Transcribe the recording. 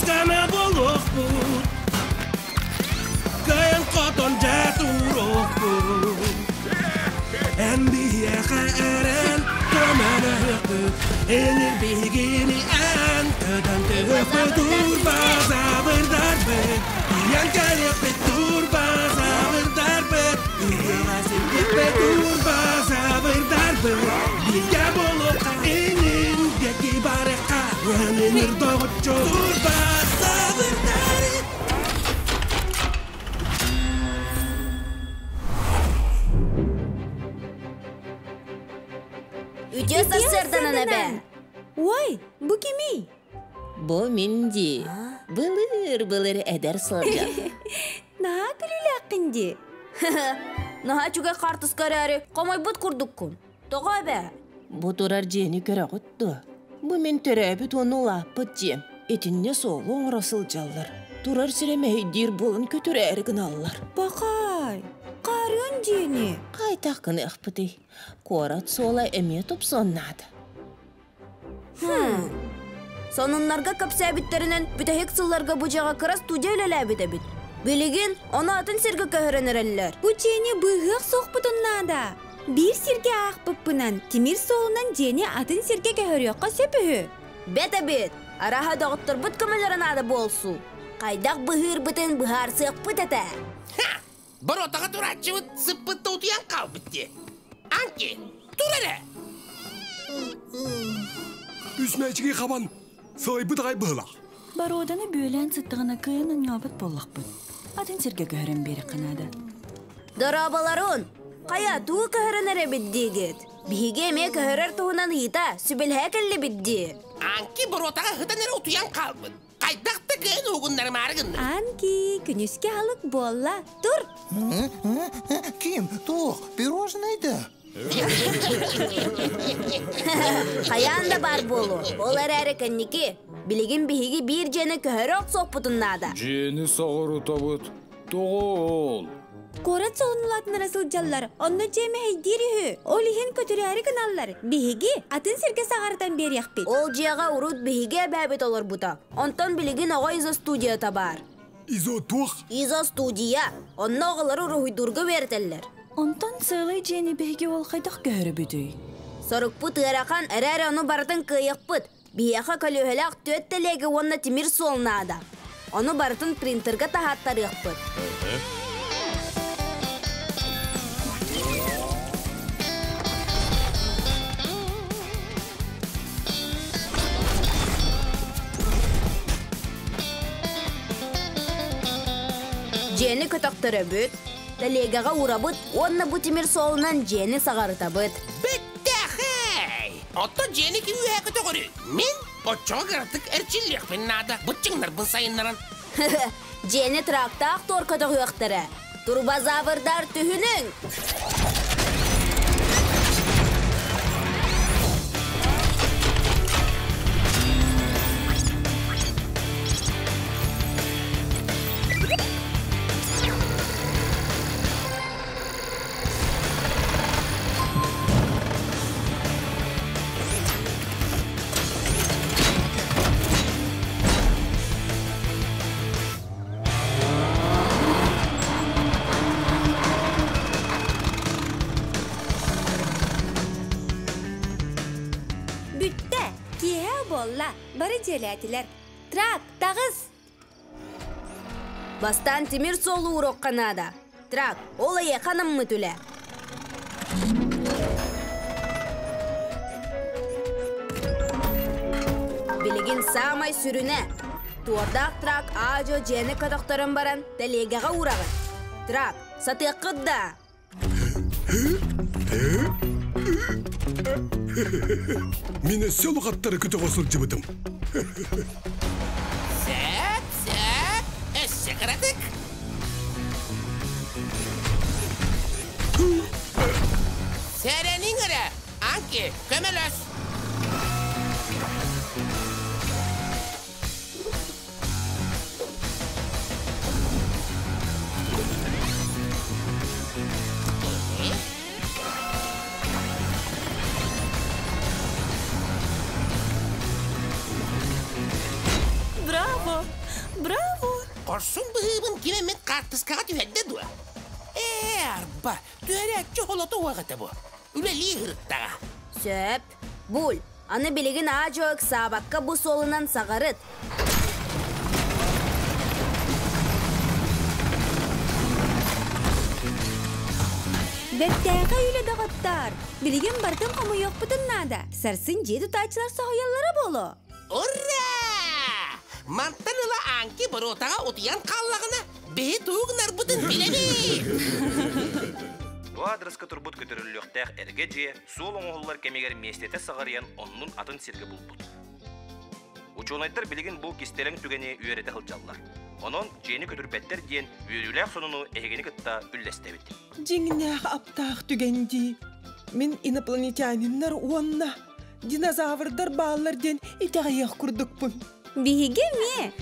Дьана буолуохпут, кыайан хотон дьэ туруохпут. Эн биһиэхэ эрэн көмөлөһүөхпүт, Энир биһигини эн көтөн түһүөхпүт, Турбазаврдарбыт, тиийэн кэлиэхпит, Турбазаврдарбыт, ыһыаҕа сирдиэхпит, Турбазаврдарбыт, бииргэ буолуохха, инин диэки барыахха, Өнүнүр доҕоччу Турбазаврдар. Үтүө сарсыарданан эбээ! Ой, бу кимий? Бу мин дии. Былыр-былыр эдэр сылдьан. Наһаа күлүүлээххин дии. Наһаа үчүгэй хаартыска эрээри, хомойбут курдуккун. Тоҕо эбээ? Бу турар дьиэни көрөҕүт дуо? Бу мин төрөөбүт уонна улааппыт дьиэм. Итиннэ суолу оҥоро сылдьаллар. Турар сирэ мэһэйдиир буолан көтүрээри гыналлар. Пахай, хаарыан дьиэни. Хайдах гыныахпытый? Куорат суола эмиэ тупсуон наада. Хм. Сонуннарга кэпсээбиттэринэн, бүтэһик сылларга бу дьиэҕэ кыра студия үлэлээбит эбит. Билигин ону атын сиргэ көһөрөн эрэллэр. Бу дьиэни быыһыах суохпутун наада. Биир сиргэ аахпыппынан, тимир суолунан дьиэни атын сиргэ көһөрүөххэ сөп үһү. Бэт эбит! Араһа доҕотторбут көмөлөрө наада буолсу. Хайдах быһыырбытын быһаарсыахпыт этэ. Ха! Боротаҕа турааччыбыт сыппыт да утуйан хаалбыт дии. Анки, тур эрэ! Үс мээчиги хабан, сылайбыт аҕай быһылаах. Боруоданы бүөлээн сыттаҕына кыайан оонньообот буоллахпыт. Атын сиргэ көһөрөн биэриэххэ наада. Дорооболорун! Хайа, тугу көһөрөн эрэбит диигит? Биһиги эмиэ көһөрөр туһунан ыйыта, сүбэлэһэ кэллибит дии. Анки боруотаҕа сытан эрэ утуйан хаалбыт. Хайдах да кыайан уһугуннарымаары гынным. Анки, күнүскү аһылык буолла. Тур! Ким? Туох? Пирожное да? Хайаан да баар буолуо. Ол эрээри кэнники, билигин биһиги биир дьиэни көһөрө охсуохпутун наада. Дьиэни соҕурутабыт. Тоҕо ол? Куорат солонулаатынара сылдьаллар, онно дьиэ мэһэйдиир үһү. Ол иһин көтүрээри гыналлар. Биһиги атын сиргэ саҕарытан биэриэхпит. Ол дьиэҕэ урут биһиги эбээбит олорбута. Онтон билигин оҕо изо-студията баар. Изо туох? Изо-студия. Онно оҕолору уруһуйдуурга үөрэтэллэр. Онтон сыалай дьиэни биһиги ол хайдах көһөрөбүтүй? Сорукпут ыарахан, эрээри ону барытын кыайыахпыт. Биһиэхэ көлүөһэлээх түөрт тэлиэгэ уонна тимир суол наада. Ону барытын принтерга таһааттарыахпыт. Дьиэни көтөхтөрөбүт, тэлиэгэҕэ уурабыт уонна бу тимир суолунан дьиэни саҕарытабыт. Бэттэхэй! Оттон дьиэни ким үөһэ көтөҕөрүй? Мин оччоҕо кыратык эрчиллиэхпин наада, быччыҥнарбын сайыннаран. Дьиэни трактаах туор көтөҕүөхтэрэ. Турбозаврдар түһүнүҥ! Бүттэ, киэһэ буолла, бары дьиэлээтилэр. Трак, таҕыс! Бастаан тимир суолу ууруохха наада. Трак, ол эйиэхэ анаммыт үлэ. Билигин саамай сүрүнэ, туордаах трак аа-дьуо дьиэни көтөхтөрөн баран тэлиэгэҕэ уураҕын. Трак, сатыаххыт да? Мин өссө улахаттары көтөҕө сылдьыбытым. Сөп, сөп, өссө кыратык. Сэрэниҥ эрэ, Анки, көмөлөс. Браво! Браво! Хорсун быһыыбын ким эмит хаартыскаҕа түһэрдэ дуо? Ээ, арба, түһэрээччи холото уох этэ бу. Үлэлии сырыттаҕа. Сөп. Буль, аны билигин аа-дьуо ыксаабакка бу суолунан саҕарыт. Бэртээхэй үлэ доҕоттоор! Билигин барытын хомуйуохпутун наада. Сарсын дьиэ тутааччылар соһуйаллара буолуо. Ура! Мантан ыла Анки боруотаҕа утуйан хааллаҕына, биһи тугу гынарбытын билэбит! Бу аадырыска турбут көтөрүллүөхтээх эргэ дьиэ суол оҥоһуллар кэмигэр миэстэтэ саҕарыйан оннун атын сиргэ булбут. Учуонайдар билигин бу кистэлэҥ түгэни үөрэтэ сылдьаллар. Онон дьиэни көтүрбэттэр диэн үөрүүлээх сонуну эһигини кытта үллэстэбит. Дьиҥнээх аптаах түгэн дии. Мин инопланетяниннар уонна динозаврдар бааллар диэн итэҕэйиэх курдукпун. Биһиги эмиэ.